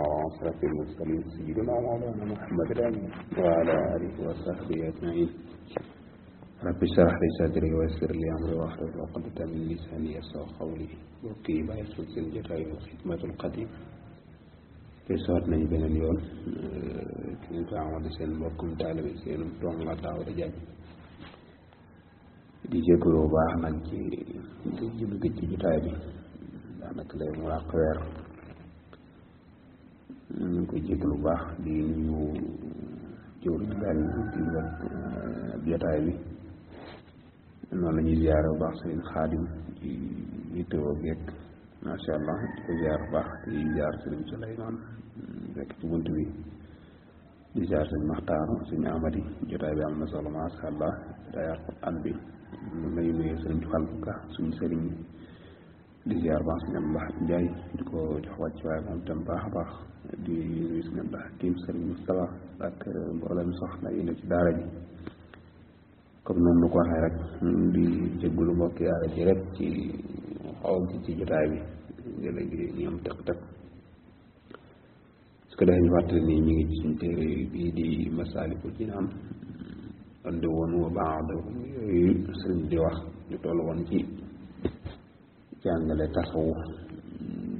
أشرف المرسلين سيدنا مولانا محمد الأمين وعلى آله وصحبه أجمعين رب اشرح لي صدري ويسر لي أمري واحلل عقدة من لساني يفقهوا قولي bokk yi bàyyi suñ seen jotaayu xitmatul xaddim te soot nañ beneen yoon ki ngeen ko amadi seen mbokkum tallibe seen dong la Daawuda Jaañ di jégalu bu baax nag ci gëj ci jotaay bi daanaka lay mu làq weer ñu ngi koy jégalu bu baax di nuyu jëwriñ daal di wet jotaay bi noonu la ñuy ziyaare bu baax seen xaadim ci yittewoo geek masha Allah di ko ziyaar bu baax di ziyaar sëriñ Suleymaan fekk ci bunt bi di ziyaar sëñ Maxtaar sëñ Amadi jotaay bi am na solo masha Allah jotaay Alxuraan bi lay nuyu sëriñ Fallu Ka suñu sëriñ di ziyaar baax sëñ Abdulahat Njaay di ko jox wàcc waaye moom tam baax a baax di nuyu sëñ Abdulahat Kim sëriñ Mustafa ak mboolem soxna yi ne ci daara ji comme noonu lu ko waxee rek di jégalu mbokk yaara ji rek ci xaw ci jotaay bi léegi ñu am tëq-tëq su ko defee ñu fàttali nii ñu ngi ci suñu téere bii di Masaalikul Jinaan andi woon wa ba'd yooyu sëriñ di wax ñu toll woon ci jàngale tasawuf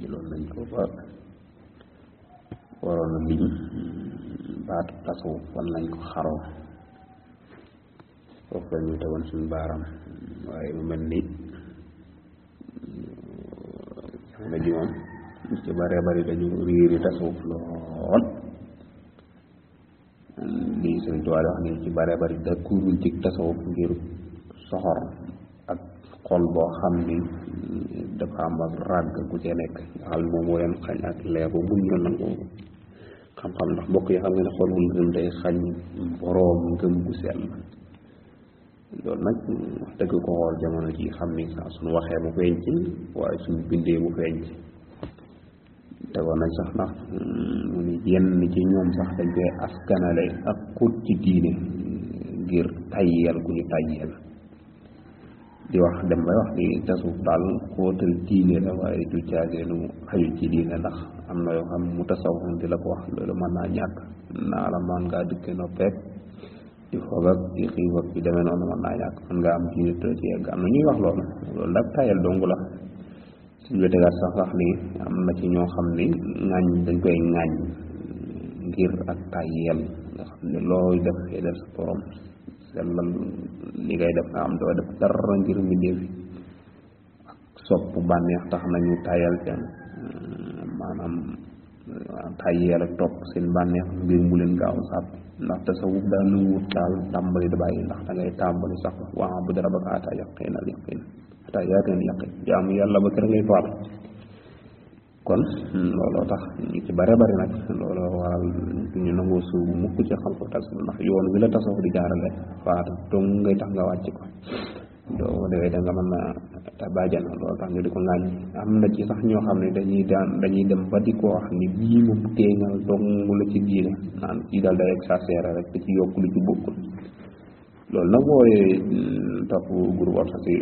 jëloon nañ ko ba waroon a liñ baatu tasawuf fan lañ ko xaroo foofu la ñu tegoon suñu baaram waaye mu mel ni jamono ji moom ci bare bari dañu riiri tasawuf lool lii Sëriñ Tuubaa wax ni ci bare bari dakkuruñ ci tasawuf ngir soxor ak xol boo xam ni dafa am ak ràgg ku ci nekk nga xam ne moom moo leen xañ ak leer ba mun ñoo nangu xam-xam ndax mbokk yi xam nga ne xol bu ngëm day xañ boroom ngëm gu sell loolu nag wax dëgg ko xool jamono ji xam ni sax suñu waxee mu feeñ ci waaye suñu bindee mu feeñ ci tegoon nañ sax ndax mu ni yenn ci ñoom sax dañ koy askanale ak xóot ci diine ngir tayyeel gu ñu tayyeel di wax dem bay wax ni tasawuf daal xóotal diine la waaye du caageenu xaju ci diine ndax am na yoo xam mu tasawuf di la ko wax loolu mën naa ñàkk naa la man ngaa dikke noppeek di foog ak di xiif ak bi demee noonu mën naa ñàkk mën nga am diine te ci yegg am na ñuy wax loolu nag tayyeel dong la suñu wetegaat sax ni am na ci ñoo xam ni ŋàññ dañ koy ŋàññ ngir ak tayyeel nga xam ne looy def sa borom sellal li ngay def nga am doo def dara ngir mbindéef ak sopp bànneex tax nañu tayyeel seen maanaam tayyeel ak topp seen bànneex ngir mu leen gaaw sàppi ndax tasawuf daal nu wut daal tàmbali da bàyyi ndax da ngay tàmbali sax wa'bud rabbaka hattaa yaqiinal yaqiin hattaa yaatiyal yaqiin jaamu yàlla ba kër ngay faatu kon looloo tax ñu ci bare bari nag looloo waral ñu nangoo suubu mukk ci xam-xam tasawuf ndax yoon wi la tasawuf di jaarale faatu dong ngay tax nga wàcc ko doo defee da nga mën na bàjjana loolu tax ñu di ko ŋàññ am na ci sax ñoo xam ne dañuy dem ba di ko wax ni bii moom téeŋal dong la ci diine naan kii daal day exagéré rek ci yokk lu ci bokkul loolu nag mooy topp groupe WhatsApp yi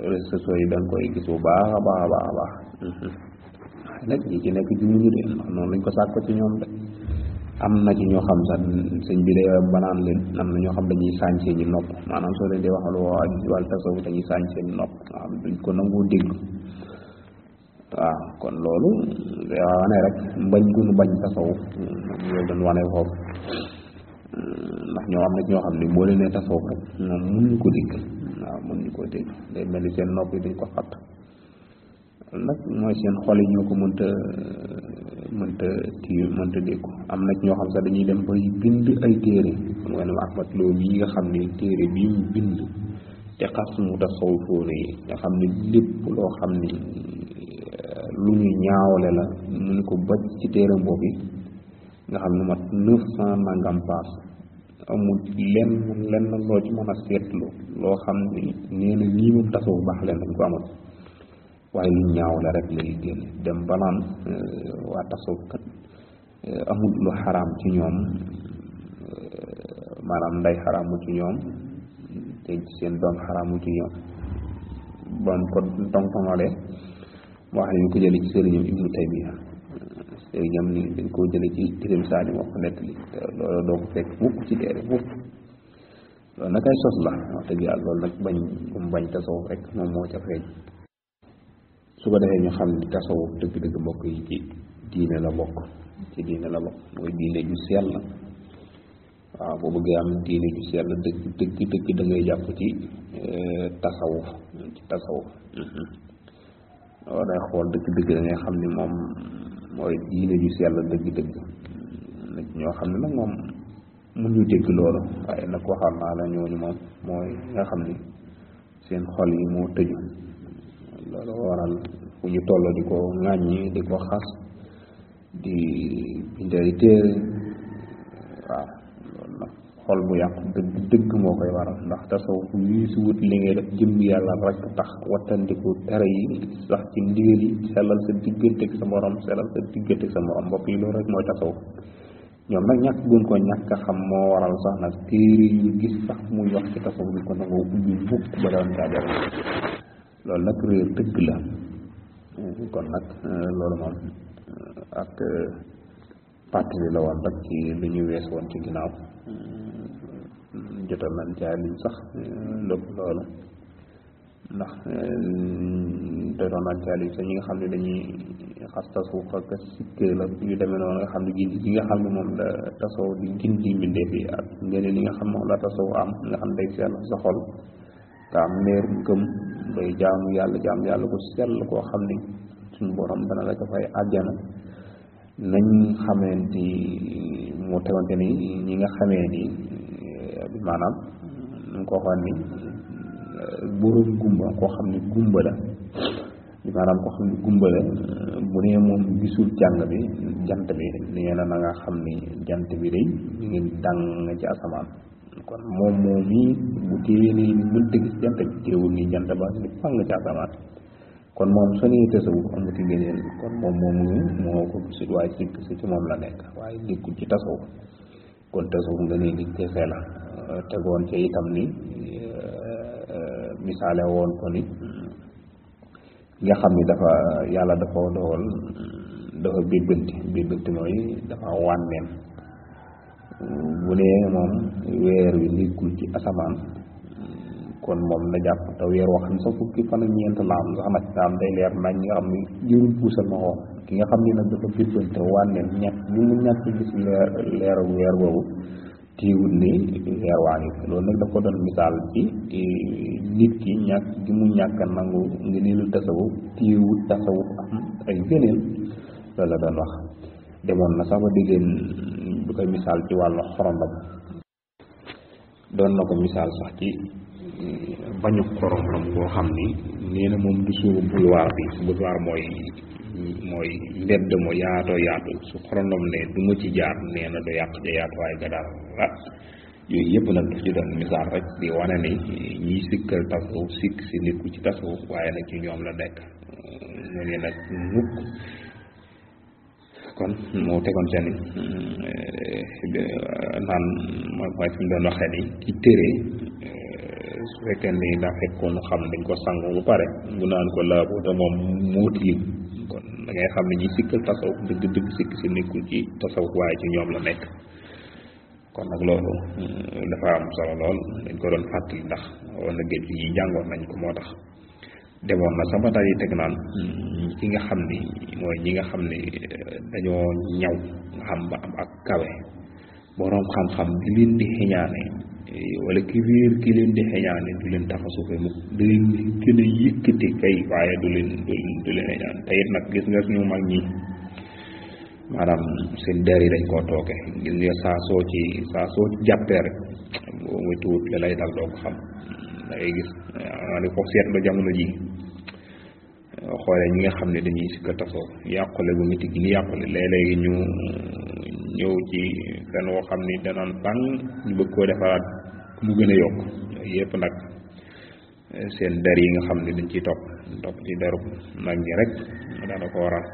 réseaux sociaux yi dañ koy gis bu baax a baax a baax a baax waaye nag ñi ci nekk jumuñu de ndax noonu lañ ko sàkk ci ñoom de am na ci ñoo xam sax sëñ bi day banaan leen am na ñoo xam dañuy sàncee ñi nopp maanaam soo leen di waxal waa wàllu tasawuf dañuy sàncee ñi nopp nga xam duñ ko nangoo dégg waaw kon loolu day wane rek mbañ gunu bañ tasawuf loolu dañ wane foofu ndax ñoo am na ci ñoo xam ne boo leen nee tasawuf rek moom mun ñu ko dégg waaw mun ñu ko dégg day mel ni seen nopp yi dañ ko xatt nag mooy seen xol yi ñoo ko mënta déggu am na ci ñoo xam sax dañuy dem ba bind ay téere xam nga ne Ahmad Lo yi nga xam ne téere bii mu bind te xas mu tasawufoone yi nga xam ne lépp loo xam ni lu ñu ñaawale la mu ni ko baj ci téere boobu nga xam ne mat 900 nangam paas amul lenn loo ci mën a seetlu loo xam ni nee na lii moom tasawuf baax leen dañ ko amal waaye lu ñaaw la rek lay génn dem banaan waa tasawuf kat amul lu xaraam ci ñoom maanaam nday xaraamu ci ñoom te seen doom xaraamu ci ñoom bon ko tongtongalee wax ne ñu ko jëlee ci sëriñam Ibnu Taymiya yooyu ñoom ni dañ koo jële ci tirim saani moo ko nettali te loolu doo ko fekk mukk ci téere mukk loolu nag ay sos la wax dëgg yàlla loolu nag bañ tasawuf rek moom moo ca feeñ su ko defee ñu xam ni tasawuf dëgg-dëgg mbokk yi ci diine la bokk mooy diine ju sell la waaw boo bëggee am diine ju sell dëgg da ngay jàpp ci tasawuf waaw day xool dëgg da ngay xam ni moom mooy diine ju sell dëgg nag ñoo xam ne nag moom mun ñu dégg loolu waaye nag waxal naa la ñooñu moom mooy nga xam ni seen xol yi moo tëju loolu waral fu ñu toll di ko ŋàññi di ko xas di bindari téere waaw loolu nag xol bu yàqu dëgg moo koy waral ndax tasawuf yi si wut li ngay def jëm yàlla rek tax wattandiku tere yi sax ci ndigal yi sellal sa diggante ak sa morom mbokk yi loolu rek mooy tasawuf ñoom nag ñàkk gën ko ñàkk a xam moo waral sax nag téere yu gis sax muy wax ci tasawuf bi ko nangoo ubbi mukk ba doon jaajar loolu nag réer dëgg la kon nag loolu moom ak fàttali la woon rek ci lu ñu wees woon ci ginnaaw jotal nañ caa lim sax lépp loolu ndax jotoon nañ caa lim sax ñi nga xam ne dañuy xas tasawuf ak sikkee la yu demee noonu nga xam ne gindi gi nga xam ne moom la tasawuf di gindi mbindeef yi ak ngeen li nga xam moom la tasawuf am nga xam day sell sa xol nga am leer gëm day jaamu yàlla ko sell koo xam ni suñu borom dana la ko fay àjjana nañ xamante mu tegante ni ñi nga xamee ni maanaam ñu ko waxoon ni borom gumba koo xam ne gumba la maanaam koo xam ne gumba la bu nee moom gisul jant bi nee na nga xam ni jant bi day ñu ngi dàng ci asamaan kon moom mii bu téewee ni mënta gis jant bi téewul ni jant ba ni fang ci asamaan kon moom soo nee tasawuf amuti ngëneel kon moom moo ko gisul waaye sikk si ci moom la nekk waaye nekkul ci tasawuf kon tasawuf ngëneel li kese la tegoon ca itam ni misaale woon ko ni nga xam ni dafa yàlla dafa dogal dafa bébbanti mooy dafa wànneen bu nee moom weer wi nekkul ci asamaan kon moom na jàpp te weer woo xam ne sax fukki fan ak ñeent la am sax nag nga am day leer nañ nga xam ni jërul puusal ma xool ki nga xam ni nag dafa bébbanti wànneen ñàkk gis leeru weer boobu téewul ni weer waa ngi loolu nag daf ko doon misaal ci nit ki ñàkk gi mu ñàkk nangu ngëneelu tasawuf téewul tasawuf am ay ngëneel loolu la doon wax demoon na sax ba déggeen bu koy misaal ci wàllu xorondom doon na ko misaal sax ci bañu xorondom boo xam ni nee na moom du suuru boulevard mooy mbedd mo yaatu su xorondom ne du ma ci jaar nee na du yàq ja yaatu waaye ga dara yooyu yëpp nag daf ci doon misaal rek di wane ni ñiy sikkal tasawuf sikk si nit ku ci tasawuf waaye nag ci ñoom la nekk mu ne nag mukk kon moo tegoon seen naan mooy fi mu doon waxee ni ki tëree su fekkee ni daa fekkoon xam dañ ko sangu bu pare bu naan ko laaboo te moom moo tilim kon da ngay xam ne ñi sikkal tasawuf dëgg sikk si nekkul ci tasawuf waaye ci ñoom la nekk kon nag loolu dafa am solo lool dañ ko doon fàttali ndax wala géej yi jàngoon nañ ko moo tax demoon na sama daal yi teg naan ki nga xam ni mooy ñi nga xam ni dañoo ñaw nga xam ba am ak kawe boroom xam-xam di leen di xeñaane wala ki wéer ki leen di xeñaane du leen tax a suufe mukk da leen gën a yëkkati kay waaye du leen xeñaane te it nag gis nga suñu mag ñi maanaam seen der yi dañ koo tooke gis nga saa soo ci jàppee rek boo muy tuut la lay dal doo ko xam da ngay gis maa ni ko seetlu jamono ji xoolee ñi nga xam ne dañuy sikka tasoo yàqule bu nit gi ni yàqule léeg-léegi ñu ñëw ci fenn woo xam ni danaan bang ñu bëgg koo defaraat mu gën a yokk yëpp nag seen der yi nga xam ne dañ ciy topp ci derub mag ñi rek daana ko waral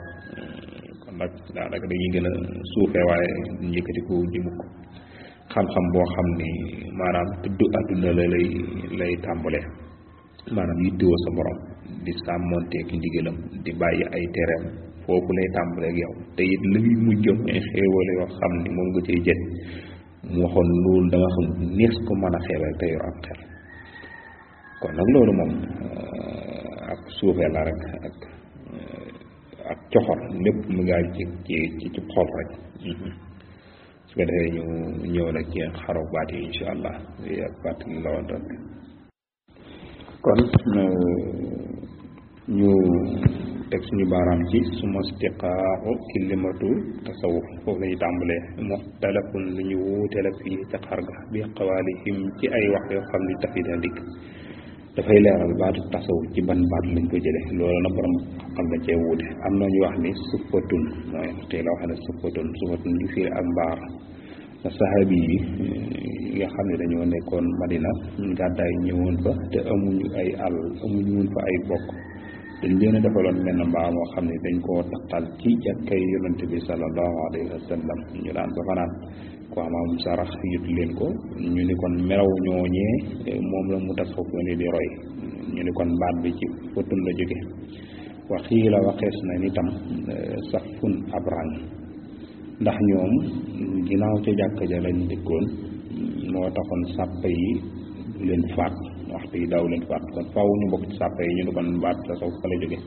kon nag daanaka dañuy gën a suufee waaye yëkkati ko di mukk xam-xam boo xam ni maanaam tudd àdduna la lay tàmbale maanaam yittewoo sa borom di sàmmonteeki ndigalam di bàyyi ay tereem foofu lay tàmbalee ak yow te it li muy mujj mooy xéewal yoo xam ni moom nga ciy jël mu waxoon loolu da nga xam nees ko mën a xeebal te yor am xel kon nag loolu moom ak suufee la rek ak coxor lépp mu ngaa ci xol rek su ko defee ñu ñëw nag ci xaru baat yi insha allah ak baat yi la woon rek kon ñu teg suñu baaraam ci suma istiqaaru kilimatu tasawuf foofu lañu tàmbalee muxtalafun li ñu wuute la fii ca xar ga bi xawaalihim ci ay wax yoo xam ni tafi da dikk dafay leeral baatu tasawuf ci ban baat lañ ko jële loolu na borom xam na cee wuute am na ñu wax ni supfatun mooy tey la wax ne supfatun di firi ak mbaar na saxaabi yi nga xam ne dañoo nekkoon Madina gàddaay ñëwoon fa te amuñu ay àll amuñu woon fa ay bokk dañ leen a defaloon menn mbaa moo xam ne dañ koo taqal ci jàkkay yonent bi sallallahu alayhi wa sallam ñu daan ba fanaan ko amaam sarax yut leen ko ñu ni kon melaw ñooñee moom la mu tasawuf ni di roy ñu ni kon baat bi ci fotun la jóge waxii la waxees na ni tam safun ab rang ndax ñoom ginnaaw ca jàkka ja lañ dëkkoon moo taxoon sàppa yi du leen faat waxtu yi daaw leen faat kon faaw ñu bokk ci sàppa yi ñu ni kon baat tasawuf fa la jóge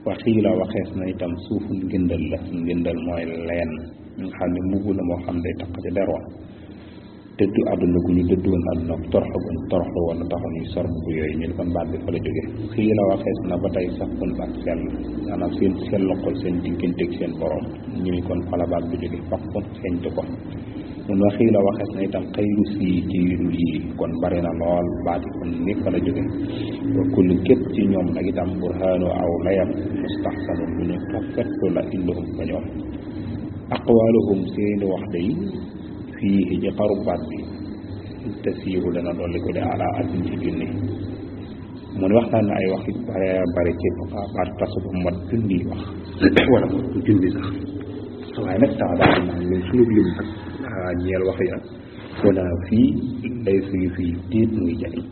waxii la waxees na itam suufu ngëndal la ngëndal mooy leen nga xam ne mbubb la moo xam day taq ci derwa dëddu àdduna gu ñu dëddu woon àdduna toroxlu woon na taxoon ñu sor mbubb yooyu ñu ni kon baat bi fa la jóge xii la waxees na ba tey sax kon ak sell maanaam seen sellu xol seen digganteeg seen borom ñu ni kon fa la baat bi jóge fax kon xeeñtu ko mun wa xii la waxees na itam xëyru sii ci yudul yi kon bari na lool baat yi kon ni fa la jóge wa kulli képp ci ñoom nag itam burhaanu aw layam mustaxsanu lu ñu rafetlu la indahum fa ñoom aqwaaluhum seeni wax day fii ci xaru baat bi tasiiru dana dolli ko de ala alfin ci junni mu ne waxtaan na ay wax yu bare bare ci baat tasawuf mat junni wax wala mat junni sax waaye nag tax daal naa leen suñu lim nag ñeel wax ya wala fii lay fii déet muy jariñ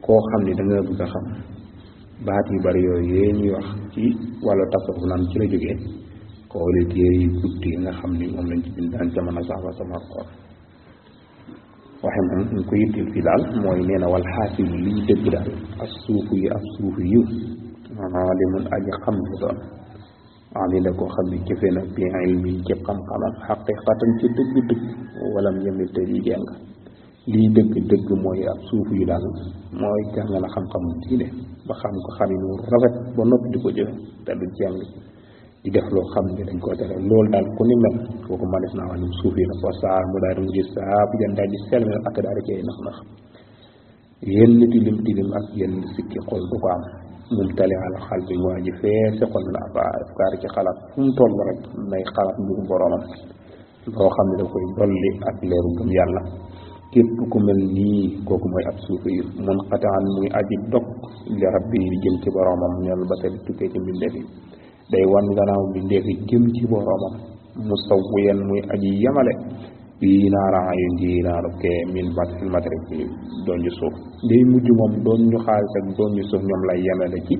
koo xam ne da nga bëgg a xam baat yu bari yooyu yee ñuy wax ci wàllu tasawuf naan ci la jógee xooli téere yu guddi yi nga xam ni moom lañ ci bind daan jamono sax ba sama xool waxe moom ñu ko yittil fii daal mooy nee na wal xaasilu liy dëgg daal as suufu yi ab suufu yiw maanaam li mun aji xam ne doon ami la koo xam ne jëfe na bi ilmi ci xam-xamam xaqiqatan ci dëgg-dëgg walam yemit te di jàng lii dëgg mooy ab suufu yi daal mooy jàng na xam-xam diine ba xam ko xam nu rafet ba noppi di ko jëfe te du jàng di def loo xam ne dañ koo tere loolu daal ku ni mel kooku manes naa wax ni suuf yi la ko saa mu daal di mu gis saa bu jën daal di sell ak daal di cay nax yenn tilim ak yenn sikki xol du ko am mum tali ala xal bi waa ji feese xol la afkaar ci xalaat fu mu toll rek nay xalaat mbiru boroomam loo xam ne da koy dolli ak leeru gëm yàlla képp ku mel nii kooku mooy ab suufi yi mun xataan muy aji dog li rabbi yi jëm ci boroomam ñel ba tey tukkee ci mbindeef yi day wan gannaaw mbindeef yi jëm ci boroomam musawwiyan muy aji yamale bii naara ayu ngi naaru kee min bat fil matrib bi doon ñu suuf day mujj moom doon ñu xaalis ak doon ñu suuf ñoom lay yemale ci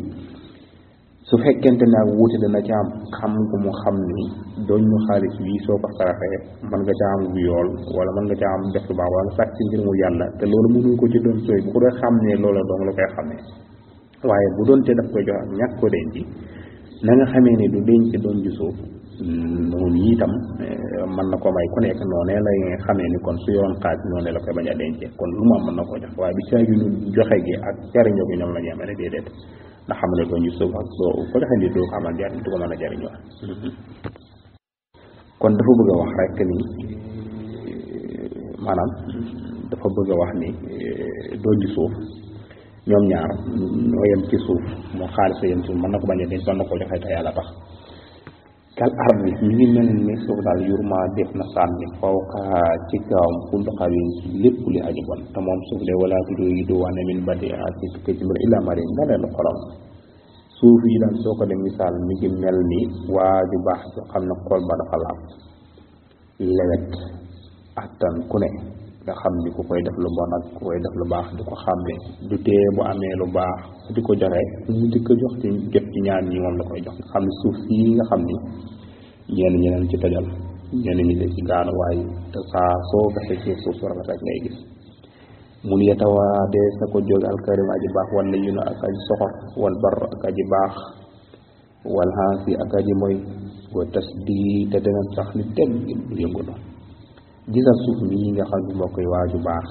su fekkente ne ak wuute dana ci am xam ko mu xam ni doon ñu xaalis bii soo ko saraxee mën nga ca am bu yool wala mën nga ca am def lu baax wala sàkk ci ngir mu yàlla te loolu mënuñ ko ci doon sooy bu ko doon xam ne loola doon la koy xamee waaye bu doon te daf koy jox ak ñàkk ko denc na nga xamee ne du denc doon ju suuf noonu itam mën na ko may ku nekk noonee lay xamee ni kon su yoon xaaj noonee la koy bañ a dencee kon lu mu am mën na koo jox waaye bi caagi nu joxe gi ak jariñoo gi ñoom la ñu amee déedéet ndax xam ne doon ju suuf ak soo ko joxe ni doo ko amal jariñ du ko mën a jariñoo kon dafa bëgg a wax rek ni maanaam dafa bëgg a wax ni doon ju suuf ñoom ñaar ñoo yem ci suuf moo xaalis a yem ci suuf mën na ko bañ a denc mën na koo joxe te yàlla tax kal ardi mi ngi mel ni suuf daal yurma def na sànni fawka ci kawam kullu xawin lépp li aji bon te moom suuf de wala tudo yi du wane min badi ci tukkee ci mbir illa mari nga leen xolam suuf yi daal soo ko de misaal mi ngi mel ni waa ju baax soo xam ne xol ba dafa laab lewet attan ku ne nga xam ni ku koy def lu bon ak ku koy def lu baax di ko xàmme du tee bu amee lu baax di ko joxe ñu di ko jox ci jot ci ñaan ñi moom la koy jox nga xam ne suuf si nga xam ni ñenn ñeneen ci tojal ñenn ñi de ci gaanu waaye te saa soo gasee ci suuf su rafet rek ngay gis mun yetawaa dee sa ko jóg alkarim aji baax wala yu na ak aji soxor wal bar ak aji baax wal haasi ak aji mooy wa tas di te dana sax ni teg du yëngatu gisal suuf mii nga xam ne moo koy waaju baax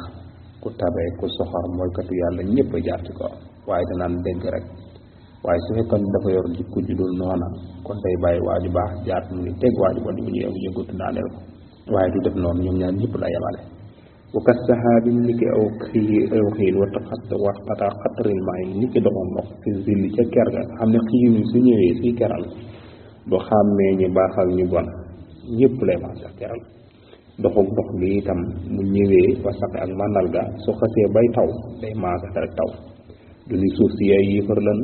ku tabe ku soxor mooy katu yàlla ñëpp a jaar ci ko waaye danaan dégg rek waaye su fekkoon dafa yor jikko ju dul noona kon day bàyyi waaju baax jaar mu ngi teg waaju bon bu ñëw yëngatu daaneel ko waaye du def noonu ñoom ñaar ñëpp la yemale wa kas saxaabi niki aw xiin waxata xataril maa yi niki doxam ndox fi zilli ca ker ga xam ne xiin su ñëwee suy keral du xàmmee ñu baax ak ñu bon ñëpp lay maasa keral doxug ndox bi itam mu ñëwee wasaqe ak màndarga su xasee bay taw day maasa rek taw du ni suuf si yaay yéefar lan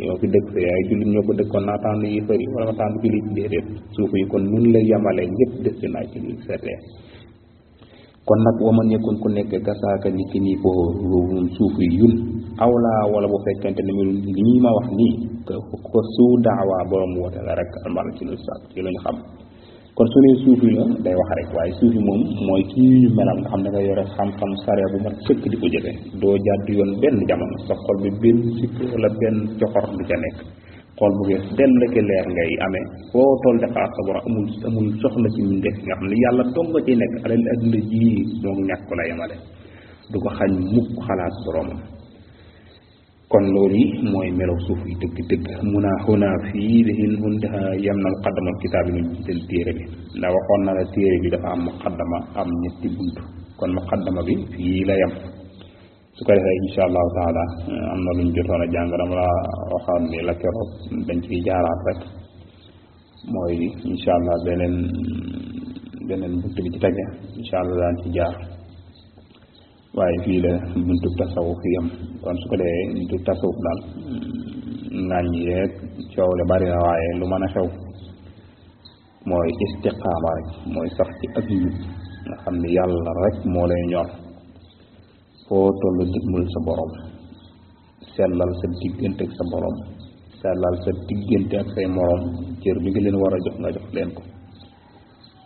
ñoo fi dëkk fi yaay jullit ñoo ko dëkkoon naa tànn yéefar yi wala ma tànn jullit déedéet suuf yi kon nun lay yemale ñëpp des ci naaj ci seetee kon nag waman yekkun ku nekk gasaaka ni ki nii foofu suuf yi yun awlaa wala bu fekkente ne melu lii ma wax nii ko suu daawaa borom woote la rek almal ci lu sax ci lu ñu xam kon su ne suuf yi la day wax rek waaye suuf yi moom mooy kii ñu melal nga xam ne nga yore xam-xam sare bu mat sëkk di ko jëfe doo jàdd yoon benn jamono sa xol bi benn sikk wala benn coxor du ca nekk xol bu gees dell ki leer ngay amee foo toll defaat sa borom amul soxla ci ñu def nga xam ne yàlla dong nga ciy nekk alal adduna ji moom ñàkk ko la yemale du ko xañ mukk xalaat boromam kon loolu yi mooy melaw suuf yi dëgg-dëgg xunaa fii liin hundaha yem na muqaddama kitaab yi ñu jiital téere bi ndax waxoon na la téere bi dafa am muqaddama am ñetti bunt kon muqaddama bi fii la yem su ko defee insha allahu taala am na luñ jotoon a jàng dama la waxoon ni la keroog dañ ciy jaaraat rek mooy insha allah beneen bunt bi ci tege insha allah daan ci jaar waaye fii la buntu tasawuf yam kon su ko dee buntu tasawuf daal ngaañ yi rek coow le bari na waaye lu mën a xew mooy istiqaama rek mooy sax ci ak njub nga xam ne yàlla rek moo lay ñor foo tollu digmul sa borom sellal sa diggante ak sa borom sellal sa diggante ak say morom cër bi nga leen war a jox nga jox leen ko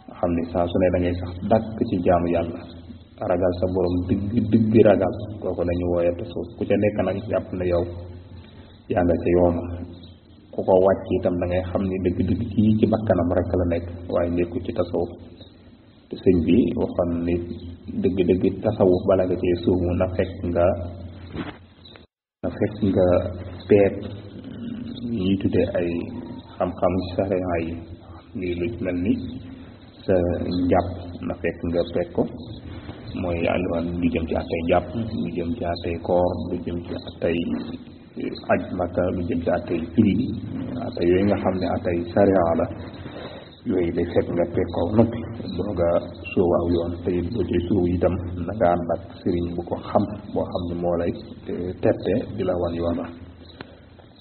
nga xam ne saa su ne da ngay sax dàkk ci jaamu yàlla ragal sa borom digg ragal kooku lañu wooye tasawuf ku ca nekk nag jàpp na yow yaa nga ca yoon ku ko wàcc itam da ngay xam ni dëgg-dëgg kii ci bakkanam rek la nekk waaye nekku ci tasawuf te sëñ bi waxoon ni dëgg-dëgg tasawuf bala nga cee suumu na fekk nga peet ñuy tuddee ay xam-xam sariya yi ni lu mel ni sa njàpp na fekk nga peet ko mooy alwaan lu jëm ci attay jàpp lu jëm ci attay koor lu jëm ci attay aj Makka lu jëm ci attay julli attay yooyu nga xam ne attay sariya la yooyu day fekk nga peeg ko noppi dooga suuwaaw yoon te boo ci suuw itam na nga ànd ak sëriñ bu ko xam boo xam ne moo lay tette di la wan yoon la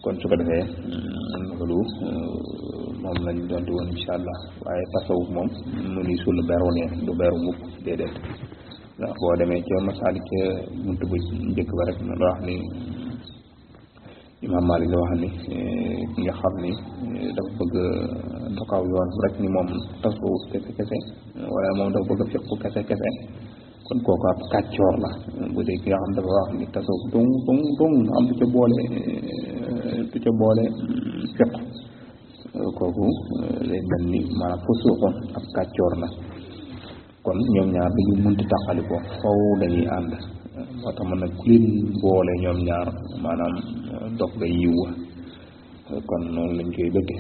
kon su ko defee loolu moom lañ doon di woon insha allah waaye tasawuf moom mu ni sunu beru ne du beru mukk déedéet ndax boo demee ca masaalik ca buntu bu njëkk ba rek la wax ni Imam Malik la wax ni ki nga xam ni dafa bëgg dokaw yoon rek ni moom tasawuf kese wala moom dafa bëgg fiqhu kese kon kooku ab kàccoor la bu dee ki nga xam dafa wax ni tasawuf dong am du ca boole fiqhu kooku lay mel ni maanaam fusuuxoon ab kàccoor la kon ñoom ñaar dañu mënti taxali ko faw dañuy ànd moo tax man nag ku leen boole ñoom ñaar maanaam dog nga yiw kon noonu lañ koy bëgge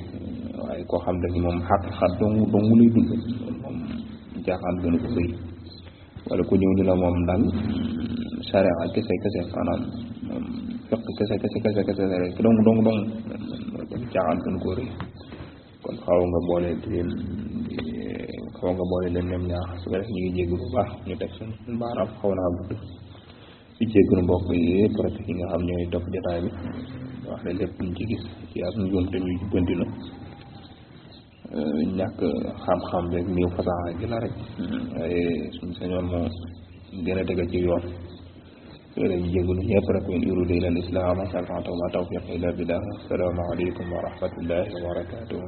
waaye koo xam dañu moom xaqiqat dong lay dund moom jaaxaan gënu ko bëri wala ku ñëw ni la moom daal sharia kese maanaam fiq kese rek dong jaaxaan gënu ko rëy kon xaw nga boole leen ñoom ñaar su ko def ñu ngi jéggu bu baax ñu teg suñu baaraam xaw naa gudd ci jéggu mbokk yi yëpp rek yi nga xam ñooy topp jotaay bi wax ne lépp luñ ci gis ci ak njuumte ñu jubbanti na ñàkk xam-xam beeg néew fasaxa gi la rek waaye suñ sañoon moo gën a tege ci yoon loolu ñu jégalu ñëpp rek in uriidu illa al-islaaha ma stata'tu wa ma tawfiiqi illa billah assalaamu aleykum wa rahmatullahi wa barakatuh